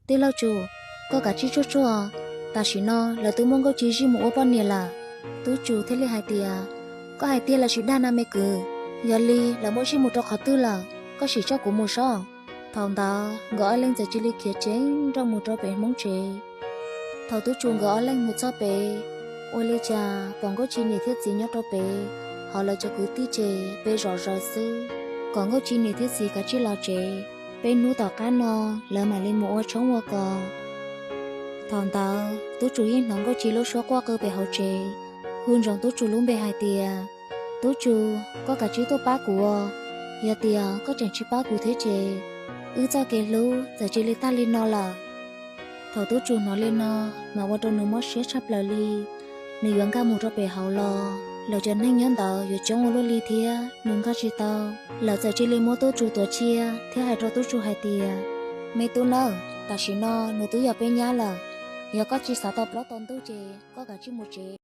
Tij laug Tsum, koj kav tsij tsuag tsuag, tam sim no lawv twb muab Nkauj Tsis zij mus ua poj niam lawm. Tub Tsum thiaj li hais tias, koj hais tiag los sis dag na me kwv? Yog li lawv muab zij mus rau qhov twg lawm? Koj sim coj kuv mus saib. Thaum ntawd nkawd ob leeg txawm cia li khiav ceev nrooj mus rau pem Hmoob tsev. Thaum Tub Tsum nkawd ob leeg mus txog pem, ua li cas pom Nkauj Tsis niam thiab txiv nyob rau pem, hos lawv cov kwv tij ces peb zom zaws xwb, kom Nkauj Tsis niam thiab txiv kav tsij los tsev, peb hnub tom qab no lawv mam li mus ua tshoob ua kos. Thaum ntawd Tub Tsum yeej hnov Nkauj Tsis lub suab quaj qw pem hauv tsev, hu ntsoov Tub Tsum lub npe hais tias, Tub Tsum, koj kav tsij tuaj pab kuv, yog tias koj tseem tsis pab kuv thiab ces wb txoj kev hlub txawm cia li tag li no lawm. Thaum Tub Tsum hnov li no, mas ua rau nws mob siab tshaj plaws li. Nws yuav nkag mus rau pem hauv los lawv cov neeg nyob ntawd yuav coob ua luaj li thiab nws nkag tsis tau. Lawv txawm cia li muab Tub Tsum tuav tshiab thiab hais rau Tub Tsum hais tias, me tub nawb, tam sim no nws twb yog peb nyab lawm, yog koj tsis xav tau plaub tau ntug ces koj kav tsij mus tsev.